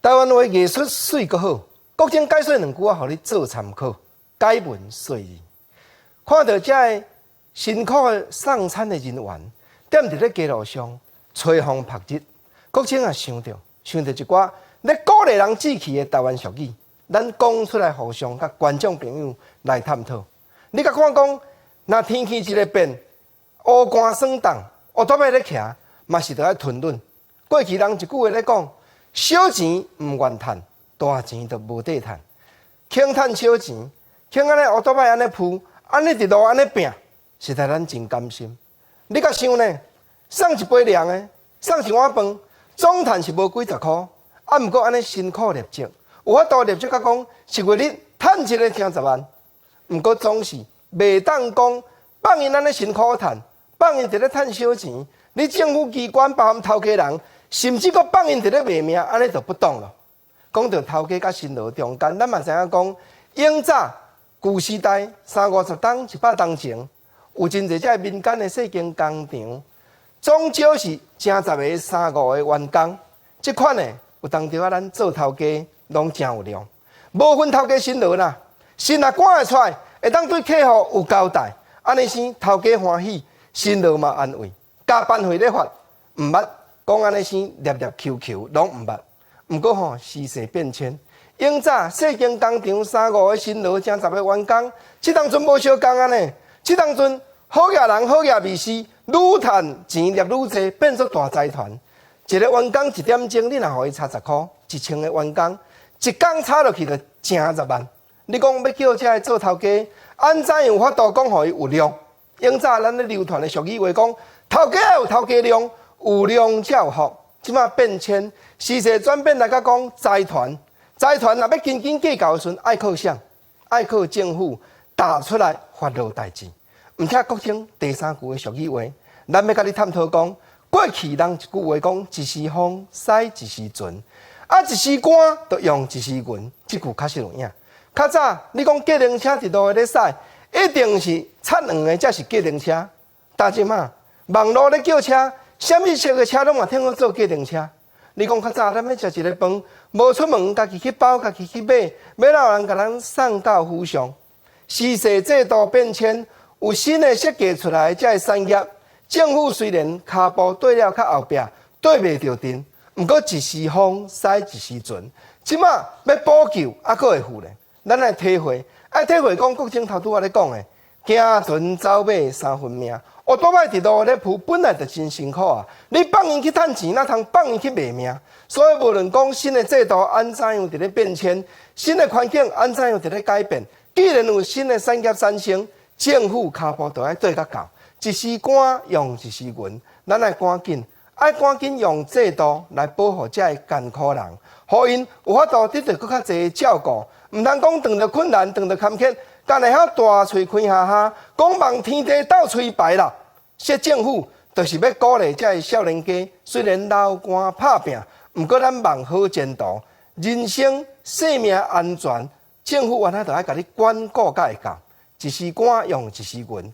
台灣話藝術媠閣好，國珍解說兩句仔，予你做參考。解文說字，看著遮个辛苦送餐的人員，踮佇咧街路上吹風曝日，國珍也想著想著一寡咧鼓勵人志氣的台灣俗語，咱講出來互相佮觀眾朋友來探討。你共看講，若天氣一个變，烏寒霜凍，烏托邦咧徛，嘛是著愛吞忍。過去人一句話咧講：小錢毋願趁，大錢就無塊趁。肯趁小錢，肯按呢烏托邦按呢鋪，按呢佇路按呢拚，實在咱真甘心。你共想呢？送一杯涼的，送一碗飯，總趁是無幾十箍，啊，毋過按呢辛苦業績，有法度業績甲講，一月日趁一个成十萬，毋過總是袂當講放𪜶按呢辛苦趁，放𪜶佇咧趁小錢。你政府機關包含頭家人，甚至閣放𪜶佇咧賣命，按呢就不當囉。講著頭家佮辛勞中間，咱嘛知影講，永早舊時代三五十冬、100冬前，有真濟這民間的細間工廠，總少是成十个、三五個員工。這款的有當時仔咱做頭家攏誠有量，無分頭家辛勞啦，神若趕會出來，會當對客戶有交代，按呢生頭家歡喜，辛勞嘛安慰，加班費咧發，毋捌講按呢生粒粒球球攏毋捌。毋過吼，時勢變遷，永早細間工廠三五個辛勞，成十個員工，這當陣無相仝啊呢。這當陣好額人好額秘書，愈趁錢掠愈濟，變做大財團。一個員工一點鐘，你若予伊差十箍，1000個員工，一工差落去就成十萬。你講欲叫這个做頭家，按怎樣有法度講予伊有量？永早咱咧流傳的俗語話講，頭家愛有頭家量，有量才有福。這馬變遷，時勢轉變來甲講財團，財團若欲斤斤計較的時陣，愛靠啥？愛靠政府踏出來發落代誌。毋聽國珍第三句的俗語話，咱欲佮你探討講，過去人一句話講，一時風駛一時船，啊一時汗就用一時銀，這句確實有影。較早你講計程車佇路咧駛，一定是擦黃的才是計程車。但這馬網路咧叫車，啥物色的車攏嘛聽講做計程車。你講較早咱欲食一个飯，無出門，家己去包，家己去買，欲哪有人共咱送到府上？時勢制度變遷，有新的設計出來，這个產業，政府雖然跤步綴了較後壁，綴袂著陣，毋過一時風駛一時船，這馬欲補救，猶閣會赴咧。咱來體會，愛體會講國珍頭拄仔咧講的，行船走馬三分命。烏托邦佇路咧鋪，本來就真辛苦啊！你放𪜶去趁錢，哪通放𪜶去賣命？所以無論講新的制度按怎樣佇咧變遷，新的環境按怎樣佇咧改變，既然有新的產業產生，政府跤步就愛綴較到。一時汗用一時銀，咱愛趕緊，愛趕緊用制度來保護這个艱苦人，予𪜶有法度得著閣較濟照顧。毋通講遇著困難，遇著坎坷，干會曉大喙開哈哈，講望天地鬥吹牌啦。說政府就是欲鼓勵這个少年家，雖然流汗拍拚，毋過咱望好前途，人生生命安全，政府原來就愛共你管顧才會到。一時汗用一時銀。